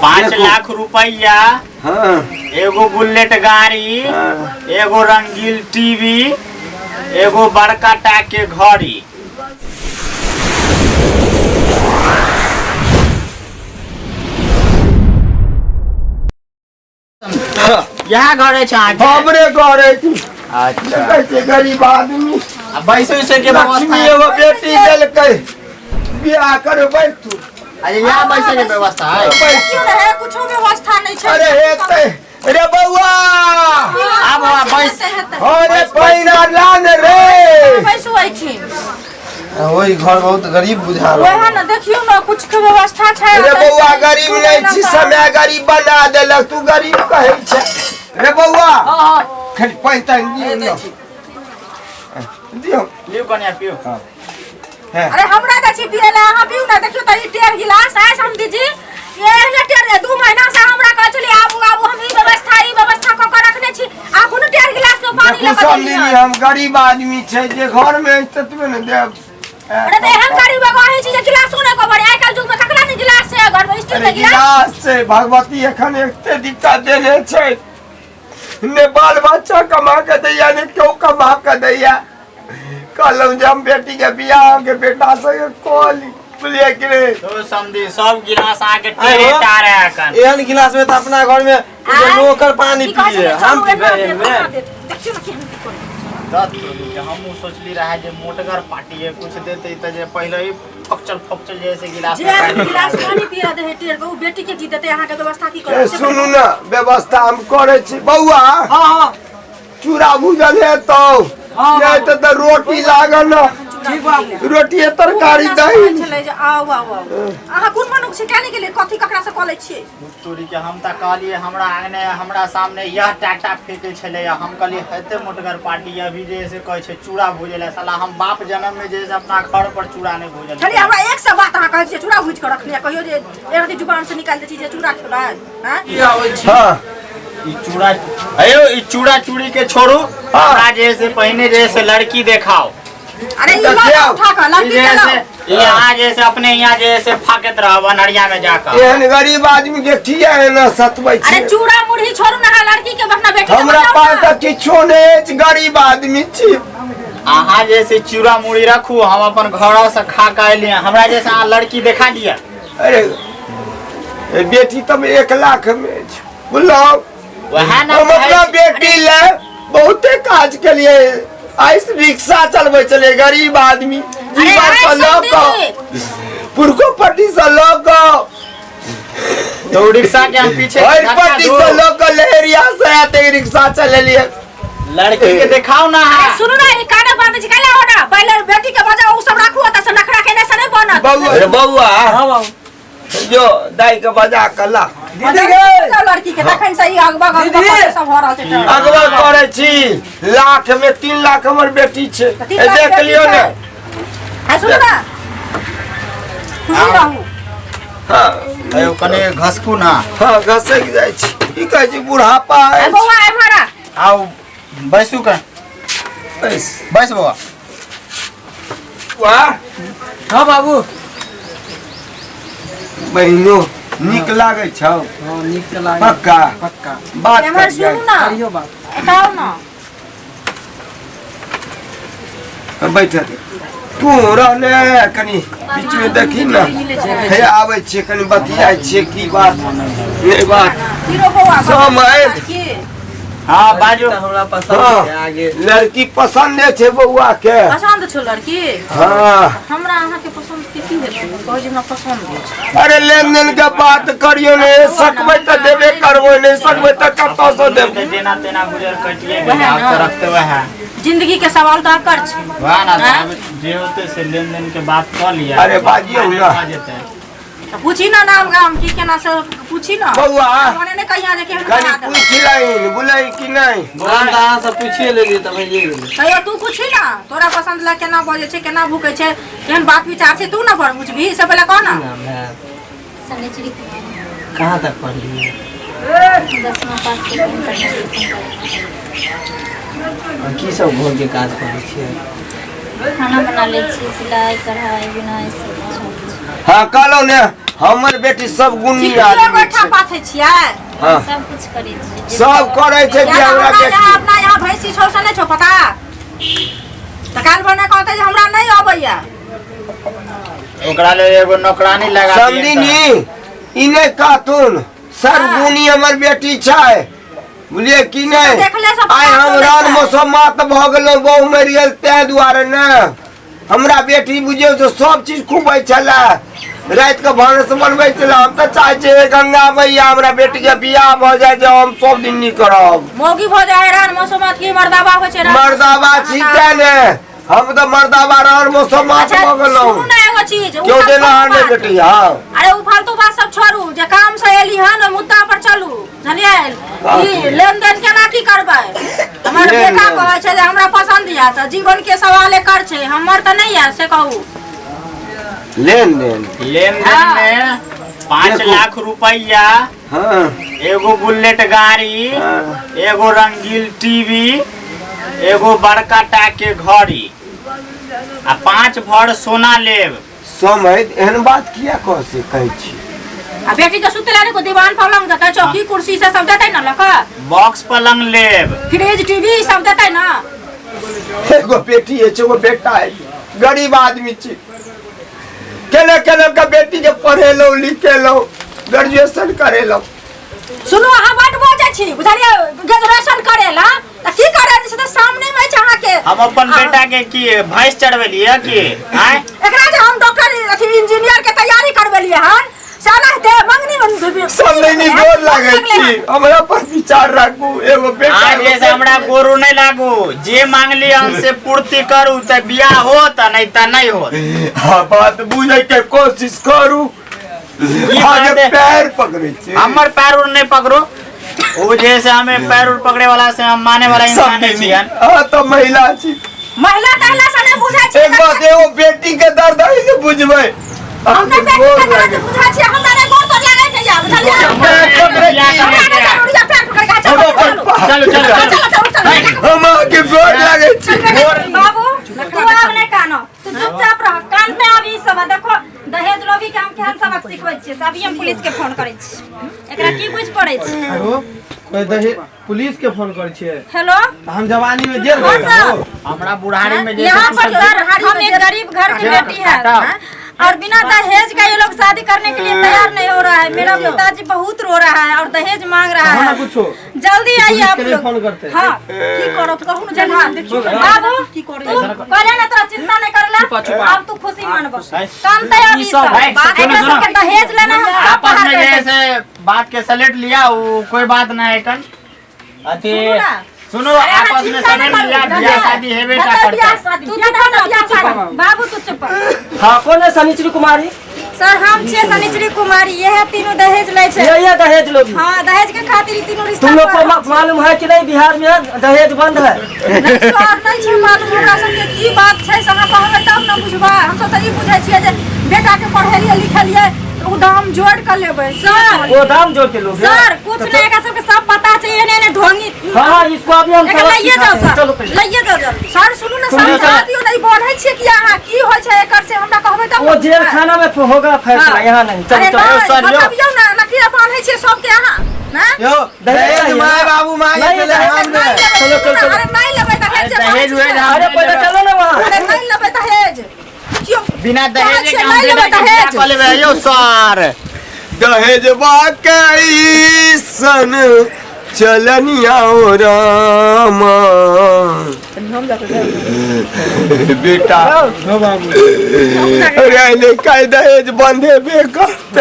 पाँच देखू। लाख रुपया, हाँ। एगो बुलेट गाड़ी, हाँ। एगो रंगीन टीवी, एगो बड़का टा के घड़ी। यहाँ घर अछि अहाँके? हमरे घर अछि। अच्छा। देखै छियै गरीब आदमी। आ बैसै उसै के लक्ष्मी व्यवस्था? एगो बेटी देलकै, बियाह करबै तू। अच्छा, यहाँ बैसै के व्यवस्था है? बैस। क्यों रहे, कुछो व्यवस्था नहीं छै। अरे हेतै रे बौआ। आब बौआ बैस। अरे पैना लान रे। बैसू एहिठिन। ओहि घर बहुत गरीब बुझा वएह रहल। ने, देखियौ ने, कुछ के व्यवस्था छै? रे बौआ, गरीब नहीं छी, समय गरीब बना देलक, तू गरीब कहै छै। रे बौआ, खाली पानि तानि दियौ ने, दियौ। लिउ कनिया, पिउ। हैं। अरे हमरा दै छी पियै लए, अहाँ पिउ ने। देखियौ तऽ ई टेढ़ गिलास आइ समधी जी, एहने टेढ़। 2 महीना से हमरा कहै छलियै आबू आबू, हम ई व्यवस्था कऽ कऽ रखने छी, आ कोनो टेढ़ गिलास में पानी देखू लऽ कऽ समझी, देलियै। हम गरीब आदमी छै, जे घर में अछि ततबे ने देब। अरे तऽ एहन गरीब एगो अहीं छी जे गिलासो नहि कबर। आइ काल्हि युग में ककरा नहि गिलास छै घर में, स्टील अरे के गिलास? गिलास छै। भगवती एखन एते दिक्कत देने छै ने, बाल बच्चा कमा के दैया ने केओ कमा के दैया। कहलहुँ जे हम बेटी के बियाह के बेटा से कऽ ली, बुझलियै कि नहि? तो समधी, सब गिलास अहाँके आइ टेढ़े हो। टाढ़े एखन। एहन गिलास में तऽ अपना घर में जे आँय? नौकर पानी की कहै पिए, छलै? हम चलू, एना पीबै देत, एहन में? एना देत। देखियौ ने केहन की करै। दत तोरी के, हमहूँ सोचली रहे जे मोटगर पार्टी है, कुछ देते तऽ जे पहिले ही फकचल फकचल जैसे गिलास जे में आदमी पानी गिलास पानी पिया दे है टेढ़ के, उ बेटी के की देतै? अहाँके व्यवस्था की ए, करत? सुनू ने, व्यवस्था हम करै छी बौआ। हाँ। चूड़ा भूजल हेतौ? हाँ, नहि बाबू। तऽ रोटी लागल ने। ठीक बाबू। रोटी तरकारी दही। छलै जे आउ आउ आउ। अहाँ कोन मनुख छी? केने गेलियै? कथी ककरा से कऽ लै छियै? तोरी के, हम तऽ कहलियै हमरा आंगने हमरा सामने यह टाटा फेंके छलै, हम कहलियै हेते मोटगर पार्टी, अभी जे से कहै छै चूड़ा भूजै लए। साला हम बाप जन्म में जे से अपना घर पर चूड़ा नहि भूजल। खाली हमरा एक सौ बात अहाँ कहै छियै, चूड़ा भूजि कऽ रखने, कहियो जे एक रति जुबान से निकालि दै छी जे चूड़ा खेबै आँय? की आबै छी? हाँ। ई चूड़ा, अयो ई चूड़ा चूड़ी के छोड़ू, हमरा जे से पहिने जे से लड़की देखाओ। अरे ई लऽ जाउ उठा कऽ ई लड़की जे के से लाउ। ई अहाँ जे से अपने यहाँ जे से फाकैत रहब अनहरिया में जाकर। एहन गरीब आदमी के किया एना सतबै अरे छी? चूड़ा मुरही छोड़ू ना, अहाँ लड़की के अपना बेटी के हमरा बचाउ पास ना। तऽ किछो नहि अछि, गरीब आदमी छी। अहाँ जे से चूड़ा मुड़ी रखू, हम अपन घर से खा के एलियै। हमरा जे से अहाँ लड़की देखा दिअ। अरे ए बेटी तऽ 1 लाख मे अछि, बुझलहुँ? वएह ने हम कहै अपना छी। बेटी ले बहुते काज केलिए, आइ रिक्शा चलबै छलियै गरीब आदमी, अरे जीवन आइ से लऽ सब कऽ पुरको पट्टी से लऽ कऽ तो रिक्शा के हम पीछे हर धक्का पट्टी दू। से लऽ कऽ लहेरिया से आते रिक्शा चलेलियै। लड़की के देखाओ ना। अरे सुनू ना, ई काने बांधे छी कैला हो ना? पहिले बेटी के बजाओ, उ सब राखू ओतऽ से, नखरा केने से नहीं बनत। बौआ रे बौआ। हाँ बाबू। जो दाई के बजा के ला। दीदी गे। बजाओ लड़की के, तखन से ई अगबग अगबग दीदी। कऽ सब भऽ रहल छै। अगवा करै छी, लाख में 3 लाख हमर बेटी छै। तऽ 3 ए, लाख देख बेटी लियौ ने। छै। आ सुनू ना, खुशी रहू। हाँ। अयो कने घसकू ना। हाँ, घसकि जाइ छी, की कहै छी, बुढ़ापा आ अछि। बौआ, एम्हर आ। आउ बैसू का। बैस। बैस बौआ। वाह। हाँ बाबू। बहिनो नीक लागै छौ? हाँ, नीक तऽ लागै। पक्का? पक्का। बात एम्हर करियै। सुनू ना। करियौ बात। एतऽ आउ ना। बैठ तू रहले कनि बीचमे, देखी ने। हे, आबै छियै, कनि बतियाइ छियै, की बात नहि बात। की रो बौआ? समय। की? हाँ, बाजू। तऽ हमरा पसंद हाँ। छै आगे। लड़की पसन्द नहि छै बौआ के। पसन्द छौ लड़की? हाँ। हमरा अहाँके पसन्द के की हेतै? कहै जे हमरा पसन्द अछि। अरे लेन देन के बात करियौ ने, सकबै तऽ देबे करबै, नहि सकबै तऽ कतऽसँ देबै? जेना तेना गुजर कटिए गेलै। वएह आब ना। तऽ रखते वएह। जिंदगी के सवाल तऽ अकर छै। वएह ना। आँय? आब जे होतै से लेन देन के बात कऽ लिअ। अरे बाजियौ ना। भऽ जेतै। तऽ पूछी ना नाम गाम की केना से पूछी ना। बौआ। मने नहि कहिया जे केहन कनि बना देलक। पूछि लहीन, बुलै कि नहि? नाम तऽ अहाँ सब पूछिए लेलियै तऽ भइए गेलै। कहियो तू पूछी ना, तोरा पसंद ला केना बजै छै, केना भूकै छै, केहन बात विचार छै, तू ना बड़ बुझबी से पहिले कह ना। नाम है? शनिचरी कुमारी। कहाँ तक पढ़लियै? 10वां पास के इंटरमीडिएट। आओर की सब घरके काज करै छियै? खाना बना लै छी, सिलाई कढ़ाई बुनाई सब किछु। हाँ, कहलहुँ ने, हमर बेटी सब गुणी चिकनी आदमी एगो छै। गोइठा पाथै छियै? हाँ। सब कुछ करै छियै। सब करै छै या कि हमरा हमरा बेटी यहाँ अपना यहाँ भैंसी छौ से नहि छौ पता? तऽ काल्हि भने कहतै जे हमरा नहि अबैया। ओकरा लेल एगो नौकरानी लगा दियैन तऽ। समधिनी ई नहि कहथुन सरगुनी हमर बेटी छै बुझलियै कि नहि? देखले से पता आइ हम चलै रान छै। मौसमात भऽ गेलहुँ, बहु मरि गेल ताहि दुआरे ने। हमरा बेटी बुझियौ तऽ सब चीज खुबै छलै, राति के भानस बनबै छलै। हम तऽ चाहै छियै गंगा मैया हमरा बेटी के बियाह भऽ जाय जे हम सब दिन नीक रहब। मौगी भऽ जाय रान मौसमात की मर्दाबा होइ छै? रान मर्दाबा छी तें ने, हम तऽ मर्दाबा रान मौसमात अच्छा भऽ गेलहुँ। सुनू ने एगो चीज, उ क्यों सब देना छोड़ू नहि बात। बेटी? हाँ अरे उ फालतू बात सब छोड़ू, जे काम से एली हन ओहि मुद्दा पर चलू, बुझलियै? ई लेन देन केना की करबै? हमर लेन बेटा देन। कहै छै जे हमरा पसंद यऽ, तऽ जीवन के सवाल एकर छै, हमर तऽ नहि यऽ, से कहू। लेन देन लेन देन में 5 देखू। लाख रुपया, हाँ एगो बुलेट गाड़ी, हाँ। एगो रंगीन टीवी, एगो बड़का टा के घड़ी आ 5 भर सोना लेब। समय एहन बात किया कह से कहै छी? आ बेटी के सुतै लए नहि दीवान पलंग देतै, चौकी कुर्सी से सब देतै ने लऽ कऽ? बॉक्स पलंग लेब, फ्रिज टीवी ई सब देतै ने? एगो बेटी अछि, एगो बेटा अछि, गरीब आदमी छी, केना केना के बेटी के पढ़ेलहुँ लिखेलहुँ, ग्रेजुएशन करेलहुँ। सुनू, अहाँ बड बजै छी, बुझलियै? ग्रेजुएशन करेला तऽ की करे छै तऽ सामने मे अछि अहाँके। हम अपन बेटा के की भैंस चढ़बेलियै की आँय? एकरा जे हम डॉक्टर अथी इंजीनियर के तैयारी करबेलियै हन से एनाहिते मंगनी में समझनी गोर लागै छी, हमरा पर विचार राखू, एगो बेटा आज जैसे हमरा गोरू नहीं लागू, जे मांगली हम से पूर्ति करू तऽ बियाह होत, नहीं तऽ नहीं होत। हाँ बात बुझै के कोशिश करू, बात आगे है? पैर पकड़ै छी। हमर पैर उर नहीं पकड़ो, वो जैसे हमें पैर उर पकड़े वाला से हम माने वाला इंसान नहीं समझनी छियन। हाँ तऽ महिला छी, महिला तहिला से नहि बुझै छी। एक बात, एगो बेटी के दर्द है ने बुझबै। हम नहि बेटी के दर्द बुझै छी, हमरा नहि गोर तोर लागै छै या, बुझलियै? पैर पकड़ै छी। हमरा नहि जरूरी है पैर पकड़ के। चलू चलू चलू चलू चलू चलू चलू चलू। हम अहाँके गोर लागै छी। बाबू तू आब नहि कानो, तू चुपचाप रह। कानते आब ई सब देखो दहेज लोभी के हम केहन सबक सिखबै छियै से। अभी हम पुलिस के फोन करै छी, एकरा की बुझि पड़ै छै? हेलो, कोई दहेज पुलिस के फोन करै छियै? हेलो, तऽ हम जवानी में जेल हाँ गए सर, हमरा बुढ़ारी में जैसे यहाँ पर सर हम एक गरीब घर की बेटी है और बिना दहेज का ये लोग शादी करने के लिए तैयार नहीं हो रहा है। मेरा पिताजी बहुत रो रहा है और दहेज मांग रहा ना है। कुछो जल्दी आइए आप पुलिस के नहीं लोग। फोन करते हैं। हाँ की करत कहू ने जल्दी से, देखियौ बाबू की करै तू कहले ना तोरा चिंता नहीं करला, अब तू खुशी मानबो। कानते अब ई सब भाई, बात सुनो, एकरा सुनो। सबके दहेज लेना हम सब आपस बाहर में कर जैसे बात के सलेट लिया, वो कोई बात ना है कन अथी सुनू ना। सुनो, आपस में सलेट लिया, बियाह शादी हेबे टा करतै। तू चुप रह, तू चुप रह। बाबू तू चुप रह। हाँ कौन है सनिचरी कुमारी? सर हम छियै सनिचरी कुमारी, ये है तीनों दहेज लै छै। यही है दहेज लोग। हाँ दहेज के खातिर ई तीनों रिश्ता तुम लोग को तोड़ रहल मालूम है कि नहीं बिहार में दहेज बंद है? नहि सर, नहि छै मालूम हमरा सबके की बात छै, से अहाँ कहबै तब ने बुझबै। हमसब तऽ ई बुझै छियै जे बेटा के पढ़ेलियै लिखेलियै तऽ ओ दाम जोड़ि कऽ लेबै। सर वो दाम जोड़ के लोग हैं। सर कुछ नहीं, एकरा सबके सब पता छै, एने एने ढोंगी। हाँ हाँ इसको अभी हम एकरा सबक लइए जाओ सिखाते हैं। सर, चलो पहले लइए जाओ जल्दी। सर सुनू ने, समझा दियौ ने, ई बढ़ै छियै कि अहाँ की होइ छै एकर से हमरा कहबै तब वो ने जेल बुझबै। खाना में होगा फैसला, हाँ। यहाँ नहीं। चलो अरे चलो नहि, सर, यो। बतबियौ ने, एना किया बान्है छियै सबके अहाँ? ने? यो दहेज दहेज चाहिए। माय बाबू मांगे नहीं, छलै दहेज हम नहि नहि। लेबै, चलो, सुनू चलो, ने, चलो। अरे नहि लेबै दहेज जे दहेज बान्है उहेज छियै। हम अरे नहीं पहले लेबै। चलो ना वहाँ। अरे नहि लेबै दहेज। देखियौ, बिना दहेज के कहै छियै, हम नहि बेटा लेबै के बियाह दहेज। कऽ लेबै यौ सर। दहेजबा कैसन चलनिया ओ रामा बेटा, हो बाबू अरे दहेज बंधेबे करतै।